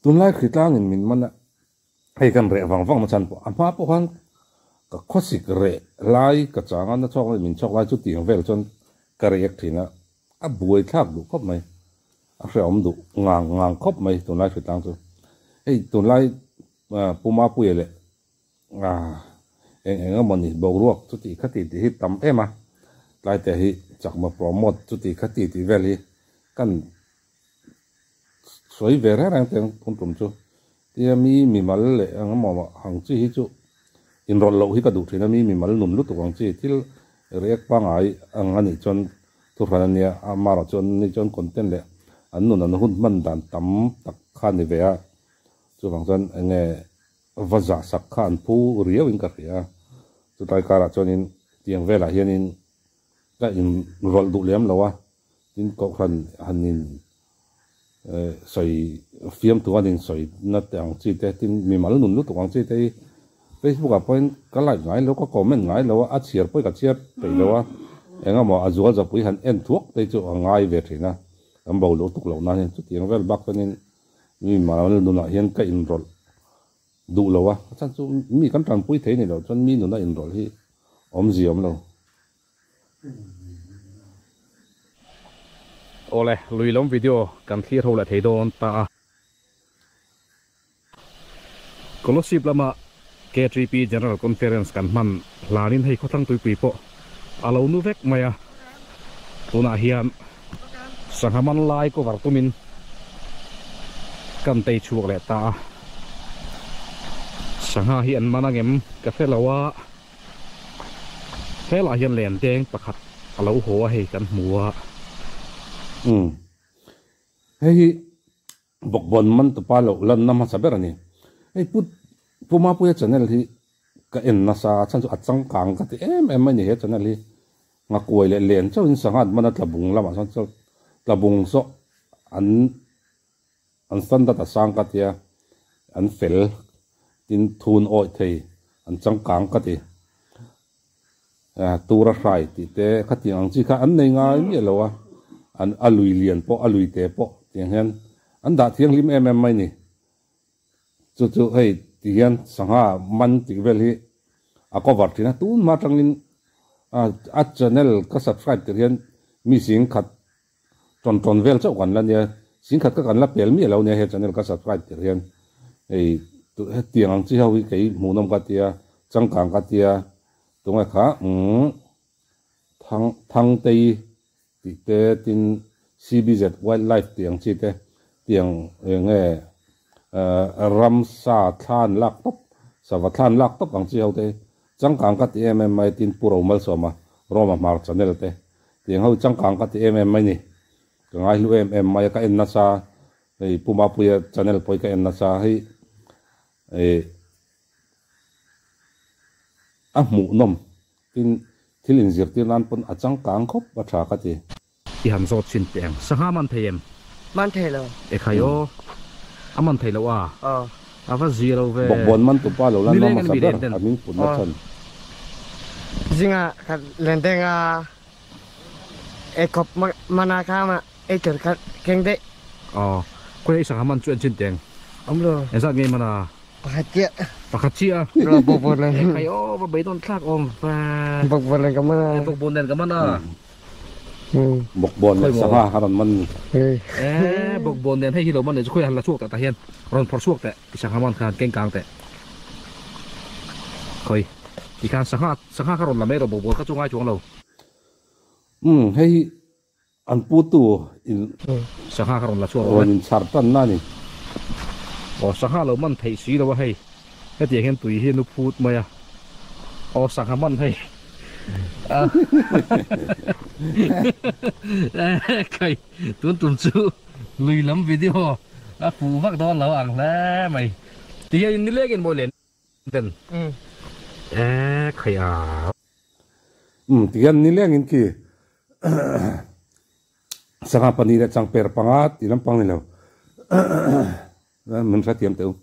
Tunlai hritlangin min man a, hei kan reh vang vang na chhan pawh a hma pawh khan ka khawsik reh lai ka chang a, na chhuak lai min chhuak lai chu tiang vel chuan ka react thin a, a buai thlak duh khawp mai, a hrehawm duh ngang ngang khawp mai tunlai hritlang chu. Hei tunlai Pu Mapuia leh eng eng emaw ni boruak chuti khati tih hi tam em a, tlaite hi chakma promote chuti khati tih vel hi kan sawi ve reng reng teng phun tum chu tia mi mimal leh eng emaw ang chi hi chu inrawlh loh hi ka duh thin a, mi mimal nun lutuk ang chi thil react pangngai ang a nih chuan thuhran a nia, amaherawh chuan ni chuan content leh an nun an hun hman dan tam tak kha a ni ve a, chuvang chuan eng nge va zah sak kha an phu riau in ka hria a, chutlai karah chuanin tiang velah hianin ka inrawlh duh lem lo a, tin kohhran han in sawi fiamtu an insawi na te ang chi te, tin mimal nun lutuk ang chi te hi Facebook ah pawhin ka like ngai lo, ka comment ngai lo a, a chhiar pawhin ka chhiar peih lo a, eng emaw a zual zapui han en thuak te chu a ngai ve thin a, kan bo lutuk loh nan hian chutiang vel bak chuanin mi mal nunah hian ka inrawlh duh lo a, a chhan chu mi kan tanpui thei ni loh chuan mi nuna inrawlh hi awmzia awm lo. Awle, lui lam video kan thlir ho leh thei dawn ta a. Kolosip lama K3P General Conference kan hman hlanin hei khawthlang tuipui pawh a lo nu vek mai a. Tunah hian sangha man lai cover tumin kan tei chhuak leh ta a. Sangha hi an man angem ka hre lo a. Helaiah hian len deng pakhat a lo haw a hei kan hmu a. Umm. Hei hi bawkbawn man tupa loh lanna hmasa ber a ni. Hei Pu Pu Mapuia channel hi ka en nasa a chhan chu a changkang ka ti em em mai ni he channel hi. Ngakuai leh len chauhin sangha an man a tlabung lamah chuan chuan tlabung saw an An standard a sang ka tia, an fel tin thun awih thei, an changkang ka ti. Tura hrai tih te khatiang ang chi kha an nei ngai miah lo a, an a lui lian pawh a lui te pawh tiang hian an dah thianghlim em em mai ni. Chu chu hei ti hian sangha man tih vel hi a cover thin a, tun hma atangin a channel ka subscribe tir hian mi singkhat Tawn tawn vel chauh kan la nia, singkhat ka kan la pel miah lo nia he channel ka subscribe tir hian hei hetiang ang chi ho hi kei hmuhnawm ka tia changkang ka tia tunge kha umm thang thangtei tih te tin CBZ wildlife tih ang chi te tiang eng nge ramsa thlan lak tawp sava thlan lak tawp ang chi ho te hi changkang ka ti em em mai tin Pu Romalsawma Roma Hmar channel te Tiang ho changkang ka ti em em mai ni. Ka ngaihlu em em mai a, ka en nasa hei Pu Mapuia channel pawh hi ka en nasa hei eh a hmuhnawm tin thil inzirtir nan pawn a changkang khawp a tha ka ti. I han zawt chin teh ang. Sangha man thei em? Man thei lo. Ekhai aw. A man thei lo a? Aw. A va zia lo ve. Bawkbawn man tu pa lo la Nileng nawm an hmasa mi ber len den. a hming putna chhan. Zinga kha len deng a ei khawp mana kha ma ei tur kha keng daih. Aw. Khawi ei sangha man chu en chin teng. Awm lo. Engzat nge man a? Pakhat chiah. Pakhat chiah a? Ro bawkbawn nen. Ekhai aw va beidawn thlak awm va. Bawkbawn nen ka man a. Bawkbawn nen ka man a. Bawkbawn leh sangha a rawn man ni. E bawkbawn nen hei hi lo man leh chu khawi han la chhuak teh tah hian rawn phawrh chhuak teh i sangha man khan keng kang teh. Khawi ti khan sangha sangha kha rawn la mai rawh bawkbawn kha chu ngai chuang lo. Umm hei hi an pu tu in sangha kha rawn la chhuak rawh rawn in chhar tan na ni. Aw sangha lo man theih si lo a hei hetiang hian tui hi a nu phut mai a aw sangha man hei Khai tun tum chu lui lam video a fuh vak dawn lo ang hle mai ti hian in nileng in mawi len den e khai a. Umm ti hian nileng in khi sangha pahnih leh changper panga tih lampang ni lo min hrethiam teh u.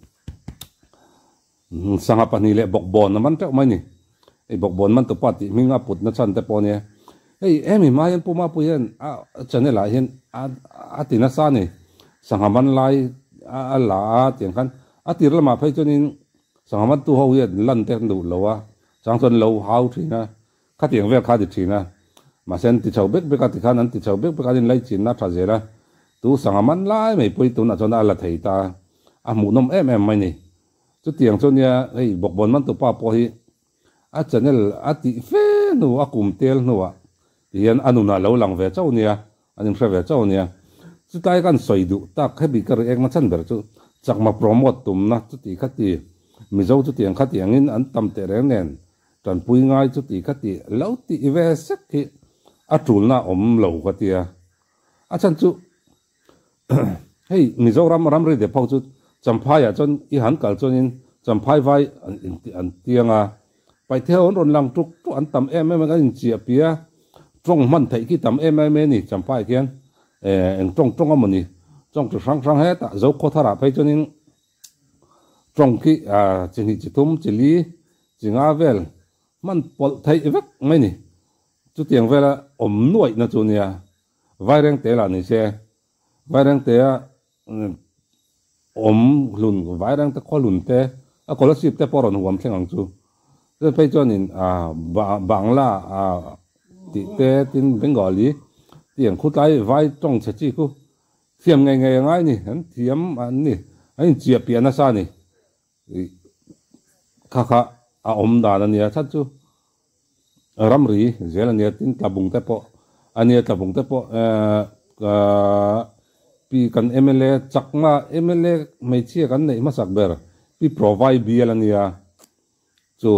Sangha pahnih leh bawkbawn a man teuh mai ni. Hei bawkbawn man tupa tih hming a put na chhan te pawh ania. Hei hemi hma hian Pu Mapui hian a channel ah hian a ti nasa a ni. Sangha man lai a la a tiang khan a tir lamah phei chuanin sangha man tu ho hian lan te an duh lo a chang chuan lo hau thin a khatiang vel kha a ti thin a mahse an ti chho bek bek a tikhan an ti chho bek bek a an inlai chinna a tha zel a tu sangha man lai mai pawh hi tunah chuan a la thei ta a hmuhnawm em em mai ni chutiang chu nia hei bawkbawn man tupa pawh hi a channel a tih fe hnu a kum tel hnuah tihian a nunah lo lang ve chauh nia An inhre ve chauh ania. Chutlai kan sawi duh tak hemi ka react na chhan ber chu chakma promote tumna chuti khati Mizo chutiang khatiangin an tam teh reng nen tanpui ngai chuti khati lo tih ve sek hi a tulna a awm lo ka tia. A chhan chu hei Mizoram ramri dep ho chu Champhaiah chuan i han kal chuanin Champhai vai an tiang a, Paihte ho an rawn lang tuk tuk an tam em em a, kan inchiah pia tawng hman theih khi tam em em e ni Champhai khian eh eng tawng tawng a maw ni tawng chi hrang hrang hetah Zokhawtharah phei chuanin tawng khi ah chi hnih chi thum chi li chi nga vel hman pawlh theih vek mai ni chutiang vela awm nuaih na chu nia Vairengte lah ni se Vairengtea awm hlun Vairengte khaw hlun te a scholarship te pawh a rawn huam thleng ang chu. Chuan phei chuanin Bangla tih te tin Bengali tih ang khutlai vai tawng chhe chi khu thiam ngei ngei a ngai a ni. An thiam an ni an inchiah piah nasa a ni. Kha kha a awm dan a nia chhan chu ramri zel a nia tin tlabung te pawh a nia tlabung te pawh pi kan mla chakma mla hmeichhia kan neih hmasak ber pi provai bial a nia chu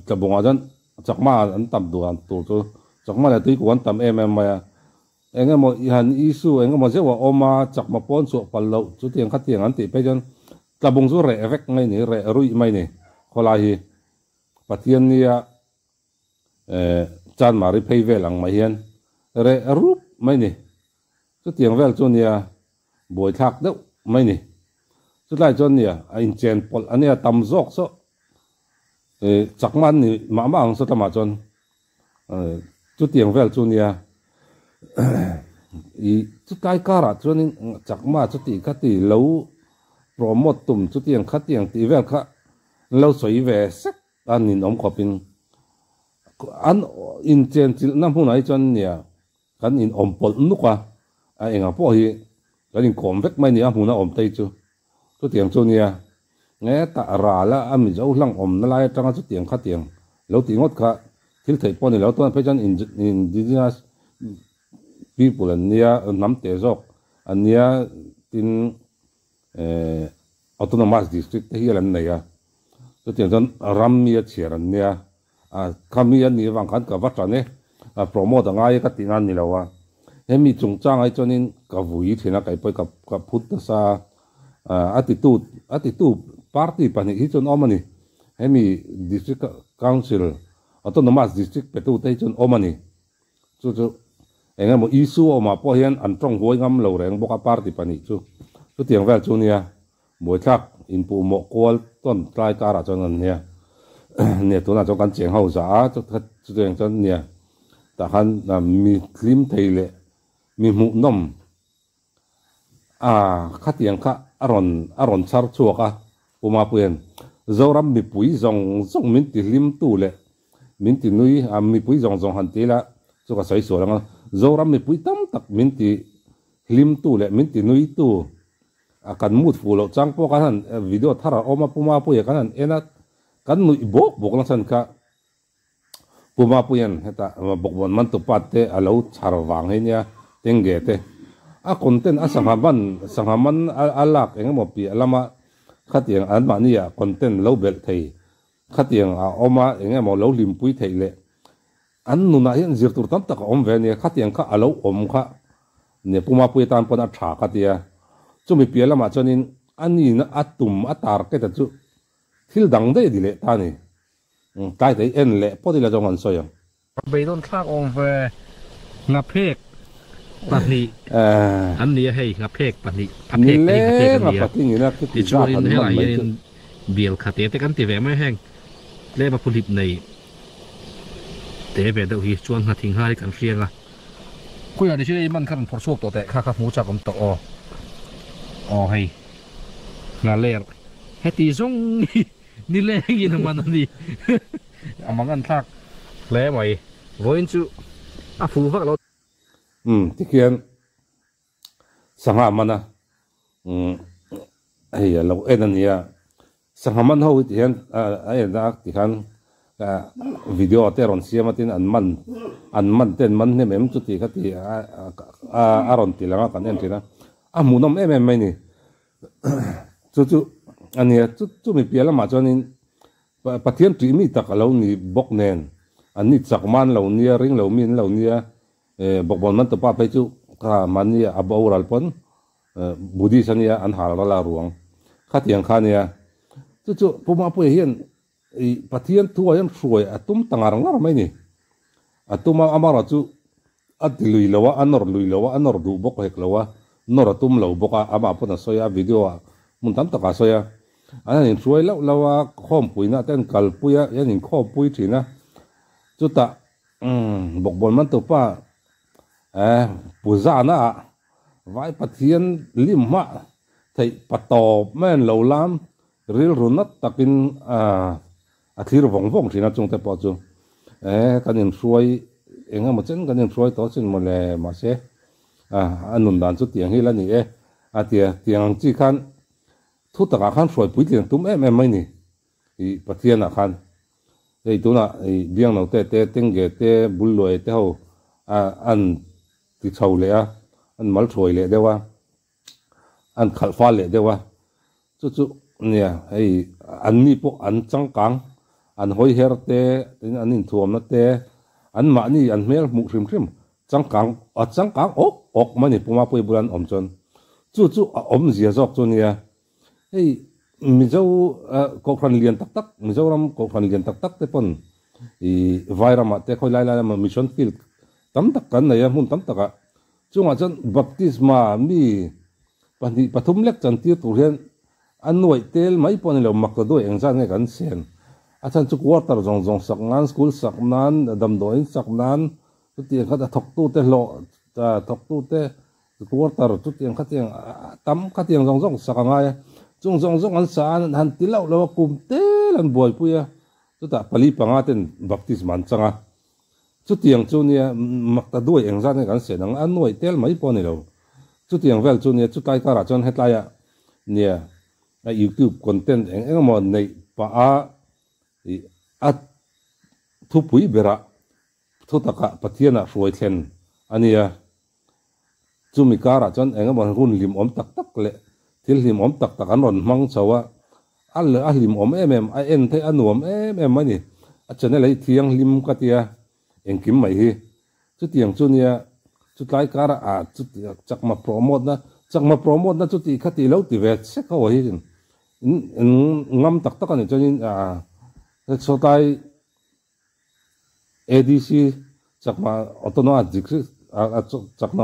tlabungah chuan chakma an tam duh ang tur chu chakma leh tuikuk an tam em em mai a. Eng emaw i han issue eng emaw zeuh a awm a, chakma pawn chhuah palh loh chutiang khatiang an tih phei chuan tlabung chu reh vek mai ni, reh ruih mai ni khawlai hi. Pathian nia eh Chanmari phei vel ang mai hian reh rup mai ni. Chutiang vel chu nia buaithlak deuh mai ni. Chutlai chuan nia a inchen pawlh a nia tam zawk saw eh chakma an ni mah mah ang saw tlamah chuan Chutiang vel chu nia i chutlai karah chuanin chakma chuti khati lo promote tum chutiang khatiang tih vel kha an lo sawi ve sek a ninawm khawpin an inchenchilhna hmunah hi chuan nia kan inawm pawlh nuk a, a engah pawh hi kan inkawm vek mai nia a hmuna awm te hi chu Chutiang chu nia, nge tah ral a a Mizo hlang awmna lai atanga chutiang khatiang lo tih ngawt kha thil theih pawh a ni lo. Tunah phei chuan indigenous people an nia, hnam te zawk an nia tin autonomous district te hial an nei a. Chutiang chuan ram mi a chhiar an nia, khami a nih avang khan ka va tan e, promote a ngai e ka tih nan ni lo a. Hemi chungchang ai chuanin ka vui thin a, kei pawh ka phut nasa a, a titu a titu party pahnih hi chuan awm a ni. Hemi district council autonomous district petu te hi chuan awm a ni. Chu chu eng emaw issue awmah pawh hian an tawng huai ngam lo reng bawk a party pahnih chu. Chutiang vel chu nia Buaithlak inpuhmawh kual tawn tlai karah chuan an nia nia tunah chuan kan cheng ho za a chutiang chuan nia tah khan mi hlim thei leh mi hmuhnawm a khatiang kha a rawn a rawn chhar chhuak a Pu Mapuia'n Zoram mipui zawng zawng min ti hlim tu leh min ti nui a mipui zawng zawng han ti ila chu ka sawi sual ang a Zoram mipui tam tak min ti hlim tu leh min ti nui tu A kan mut fuh loh chang pawh kan han video thar a awm a, Pu Mapuia kan han en a, kan nuih bawk bawk na chhan kha Pu Mapuia'n hetah bawkbawn man tu pat te a lo chhar vang hi nia Tengge te a content a sangha man sangha man a lak eng emaw piah lama khatiang anmahni ah content lo belh thei khatiang a awm a eng emaw lo hlimpui theih leh An nunah hian zir tur tam tak a awm ve a nia, khatiang kha a lo awm kha nia Pu Mapuia tan pawn a tha ka tia. Chumi piah lamah chuanin a nina a tum a target a chu thil dang daih a ni leh ta a ni. Tlai te hi en leh pawt ila zawng an sawi ang. Beidawn thlak awm ve Ngaphek pahnih an ni a hei, Ngaphek pahnih a phek te hi Ngaphek an ni a. Tichuanin helaiah hianin bial khate te kan ti ve mai heng tlem a phuhlip nei te ve deuh hi chuan nghathing hai kan hriang a. Khawiah ni chu hei man kha rawn phawrh chhuak tawh teh kha kha hmu chak awm tawh aw aw hei. Nghaler heti zawng hi nilengin a man a ni. A mang an thlak hle mai. Vawiin chu a fuh vak lo. Umm tikhian sangha man a umm hei a lo en a nia sangha man ho hi ti hian a en a tikhan video te a rawn siam a tin an man an man te an man hnem em chuti kha ti a rawn ti lang a kan en thin a a hmuhnawm em em mai a ni chu chu a nia chu chumi piah lamah chuanin Pathian tih mi tak a lo ni bawk nen an ni chak man lo nia ring lo mi an lo nia Bawkbawn man tupa phei chu kha mahni a boral pawn Buddhist a nia an hal ral a ruang khatiang kha nia chu chu Pu Mapuia hian i Pathian thu ah hian hruai a tum ta ngar ngar mai ni a tum a amarawh chu a ti lui lo a a nawr lui lo a a nawr duh bawk hek lo a nawr a tum lo bawk a amah pawn a sawi a video ah hmun tam tak ah a sawi a an han inhruai lauh lauh a khawmpuina te an kalpui a an inkhawmpui thin a chutah Umm bawkbawn man tupa eh pu zana ah vai Pathian lim hmah theih pa tawp mai an lo lam rilru nat takin a thlir vawng vawng thin a chungte pawh chu eh kan inhruai eng emaw chen kan inhruai tawh chin mawle mahse a nun dan chu tiang hi la ni e a tia tiang ang chi khan thu takah khan hruai puitling tum em em mai ni. I Pathianah khan hei tunah i Biangnote te, Tengge te, Bulluai te ho an ti chho leh a, an mal thuai leh deuh a, an khalh fal leh deuh a, chu chu nia hei an ni pawh an changkang, an hawi her te, tin an inthuamna te, an mahni an hmel hmuh hrim hrim changkang a changkang awk awk mai a ni Puma Pui bula an awm chuan chu chu a awmzia zawk chu nia. Hei Mizo Kohhran lian tak tak, Mizoram Kohhran lian tak tak te pawn i Vairamah te khawi lai lai lama mission field tam tak kan nei a, hmun tam takah. Chungah chuan baptisma mi pahnih pathum lek chantir tur hian a nuaih tel mai pawh a ni lo, mak ta duai engzat nge kan sen. A chhan chu quarter zawng zawng sak nan, school sak nan, damdawiin sak nan, chutiang kha a thawktute hlawh, thawktute Quarter chutiang khatiang tam khatiang zawng zawng sak a ngai a, chung zawng zawng an sa a, an han ti loh loh a, kum tel an buaipui a, chutah pali panga ten baptism an chang a, chutiang chu nia mak ta duai engzat nge kan sen ang, a nuaih tel mai pawh a ni lo, chutiang vel chu nia chutlai karah chuan hetlaiah nia a youtube content eng eng emaw neih pah a a thupui berah thu takah Pathianah hruai thlen a nia. Chumi karah chuan eng emaw hun hlimawm tak tak leh thil hlimawm tak tak an rawn hmang chho a, a a hlimawm em em, a en theih a nuam em em mai ni. A channel hi thianghlim ka tia engkim mai hi. Chutiang chu nia chutlai karah ah chuti chakma promote na chakma promote na chuti kha tih lo ti ve sek ho hi ngam tak tak a nih chuanin ah sawtlai ADC chakma autonomous district chakma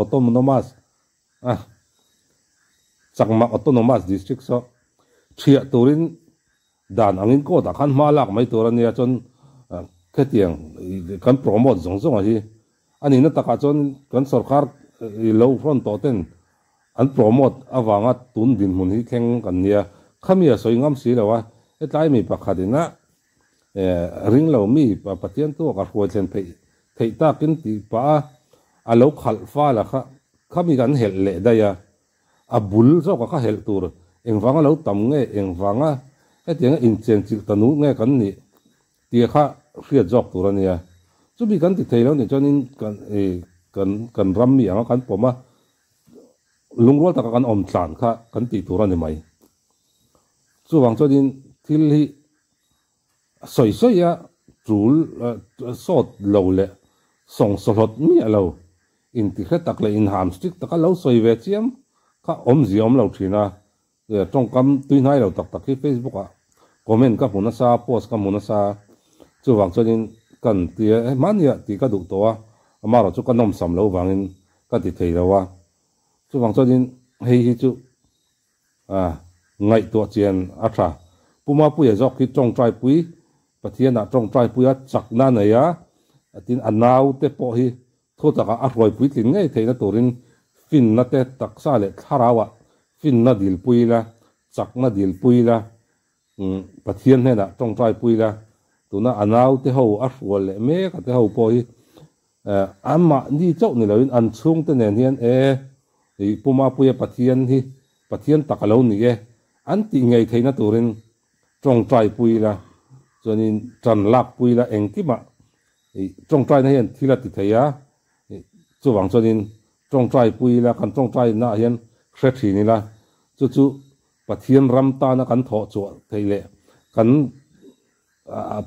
autonomous chakma autonomous district saw thiah turin dan angin court ah khan hma lak mai tur a nia chuan khetiang kan promote zawng zawng a hi a nihna takah chuan kan sorkar lo hrawn tawh ten an promote avanga tun dinhmun hi thleng kan nia khami a sawi ngam si lo a hetlai mi pakhat ina Ring lo mi Pathian tuak a hruai thlen theih theih takin tih pah a, a lo khalh fal a kha khami kan helh leh daih a, a bul zawk a kha helh tur engvanga lo tam nge engvanga hetianga inchenchilh ta nuh nge kan nih tih kha hriat zawk tur a nia. Chumi kan ti thei lo nih chuanin kan kan kan ram mi anga kan pawm a, lungrual taka kan awm tlan kha kan tih tur a ni mai. Chuvang chuanin thil hi sawi sawi a tul sawt lo leh sawng sawhlawt miah lo intihre tak leh inham strict taka lo sawi ve chiam kha awmzia awm lo thin a, tawngkam tuihnai lo tak tak hi Facebook ah comment ka hmu nasa, post ka hmu nasa, chuvang chuanin kan tia e hmania tih ka duh tawh a, amaherawhchu ka nawmsam lo vangin ka ti thei lo a, chuvang chuanin hei hi chu A ngaihtuah chian a tha. Pu Mapuia zawk hi tawngtai pui, Pathianah tawngtai pui a chakna a nei a, tin a naute pawh hi thu takah a hruai puitlin ngei theihna turin finna te taksa leh thlarauah finna dilpui ila. chakna dil pui la Pathian hnenah tawngtai pui la tuna a naute ho a hrual leh mek a te ho pawh hi anmahni chauh ni loin an chhungte nen hian e ih Pu Mapuia Pathian hi Pathian tak a lo ni e an tih ngei theihna turin tawngtai pui la chuanin tan lak pui la engkimah ih tawngtaina hian thil a ti thei a ih chuvang chuanin tawngtai pui la kan tawngtaina ah hian hre thin ila chu chu Pathian ram tana kan thawh chhuah theih leh kan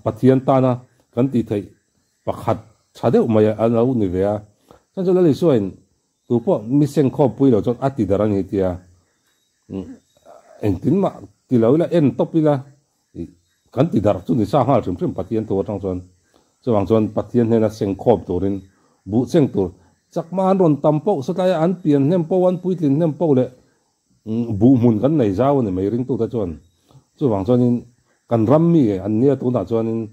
Pathian tana kan tih theih pakhat tha deuh mai a lo ni ve a. Chuan chu Lal Isuain tu pawh mi sengkhawm pui lo chuan a ti dar a ni tia engtin mah ti lo ila en tawp ila kan ti darh chu ni sa nghal hrim hrim Pathian thu atang chuan. Chuvang chuan Pathian hnena sengkhawm turin buh cheng tur chakma an rawn tam poh sawtlaia an pian hnem poh an puitlin hnem poh leh Buh hmun kan nei zau a ni mai ringtute chuan. Chuvang chuanin kan ram mi an nia tunah chuanin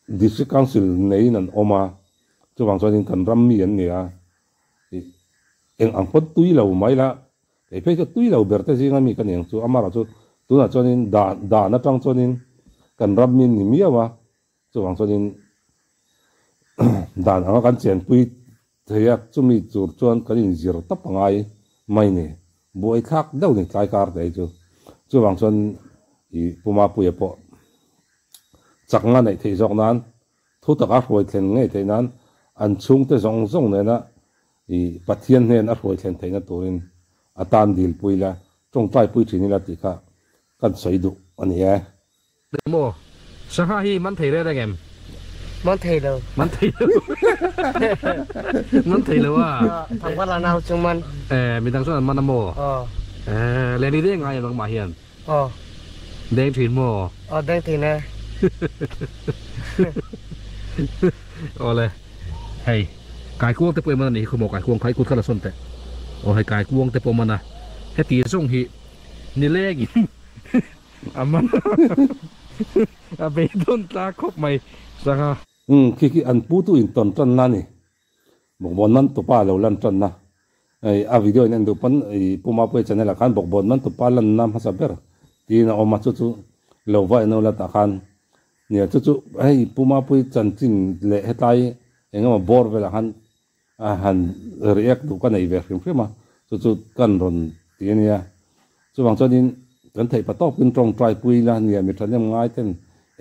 District Council neiin an awm a, chuvang chuanin kan ram mi an ni a, eng ang pawn tui lo mai la, kei phei chu tui lo ber te zinga mi ka ni ang chu, amaherawhchu tunah chuanin dan dan atang chuanin kan ram mi an ni miau a, Chuvang chuanin dan anga kan chenpui thei a, chumi tur chuan kan inzir tawp a ngai mai ni. Buaithlak deuh ni tlai kar te hi chu. Chuvang chuan i Pu Mapuia pawh chakna neih theih zawk nan, thu taka hruai thlen ngei theih nan, an chhungte zawng zawng nena i Pathian hnen a hruai thlen theihna turin a tan dilpui la, tawngtaipui thin ila tih kha kan sawi duh a ni e. Maw? Sangha hi man thei reng reng em? Man thei lo. Man thei lo. Man thei lo a. Thangvar la nau chu man. Eh, midang chuan an man a maw? Aw. Eh, leh ni deng ngai em nangmah hian? Aw. Deng thin maw? Aw, deng thin e. Awle, hei, kaikuang te pawh i man a nih hi khaw maw kaikuang kha i kut kha la sawn teh. Aw hei kaikuang te pawh man a, heti zawng hi nilengin A man a beidawn tlak khawp mai sangha. Umm khi khi an pu tu in tawn tan na ni bawkbawn man tupa lo lan tan na ei a video in en duh pawn ei Pu Mapuia channel ah khan bawkbawn man tupa lan na hmasa ber tiin a awm a chu chu lo va en ula tah khan nia chu chu hei Pu Mapuia chanchin leh hetlai eng emaw bawr velah khan a han react duh ka nei ve hrim hrim a, chu chu kan rawn ti a nia. Chuvang chuanin kan theih pa tawpin tawngtai pui ila nia mi thahnem ngai ten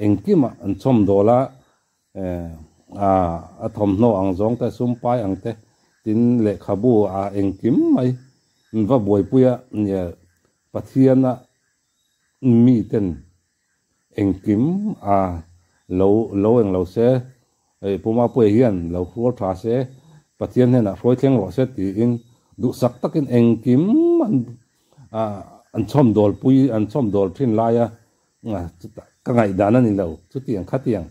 engkimah an chhawm dawl a, a thawmhnaw ang zawng te, sum pai ang te, tin lehkhabu a engkim mai an va buaipui a nia Pathiana miten Engkim a lo lo eng lo se, hei Pu Mapuia hian lo hrual tha se, Pathian hnenah hruai thleng rawh se tiin duhsak takin engkim an an chhawm dawl pui an chhawm dawl thin lai a, chutah ka ngaihdan a ni lo, chutiang khatiang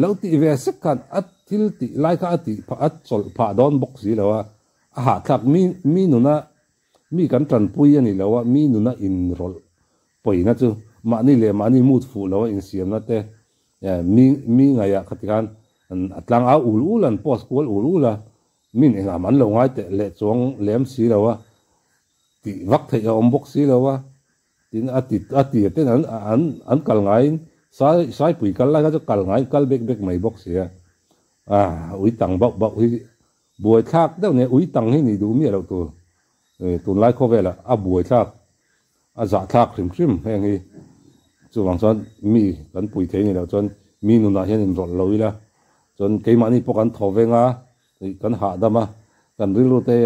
lo tih ve sek khan a thil tih lai kha a tih phah a chawlh phah dawn bawk si lo a, a hahthlak mi mi nuna mi kan tanpui a ni lo a, mi nuna inrawlh Pawina chu mahni leh mahni mut fuh lo a insiamna te mi mi ngaihah khati khan a tlang au ul ul a, an post kual ul ul a, min engah mah an lo ngai teh leh chuang lem si lo a, tih vak theih a awm bawk si lo a, tin a ti a tir ten an an an kal ngaiin sai saipui kal lai kha chu kal ngaiin kal bek bek mai bawk si a, ah ui tang bauh bauh hi buaithlak deuh nia ui tang hi nih duh miah loh tur tunlai khawvelah a buaithlak A zahthlak hrim hrim heng hi chuvang chuan mi kan pui thei ni loh chuan mi nunah hian inrawlh lo ila chuan keimahni pawh kan thaw veng a, kan hahdam a, kan rilru te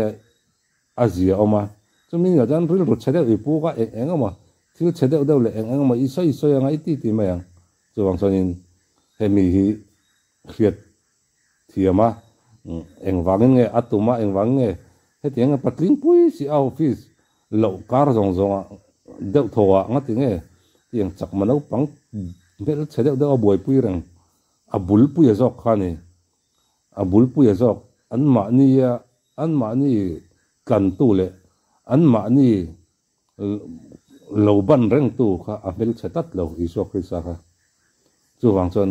a zia awm a, chumi ni loh chuan rilru chhe deuh i puk a eng eng emaw thil chhe deuh deuh leh eng eng emaw i sawi sawi anga i ti ti mai ang. Chuvang chuanin hemi hi hriat thiam a, engvangin nge a tum a, engvangin nge hetiang nge patling pui si a office loh kar zawng zawng ah deuh thaw ah ngati nge tiang chakma naupang hmel chhe deuh deuh a buaipui reng a bul pui a zawk kha a ni, a bul pui a zawk an mahni a an mahni tlantu leh an mahni Lo ban rengtu kha a hmelchhe tlat lo, Isua Krista kha. Chuvang chuan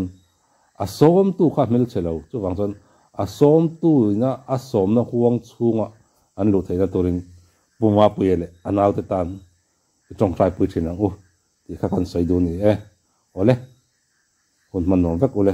a sawmtu kha a hmelchhe lo. Chuvang chuan a sawmtu ina a sawmna huang chhunga an luh theihna turin Pu Mapuia leh a naute tan I tawngtai pui thin ang u tih kha kan sawi duh ni e. Awle, hun hman nuam vek ule.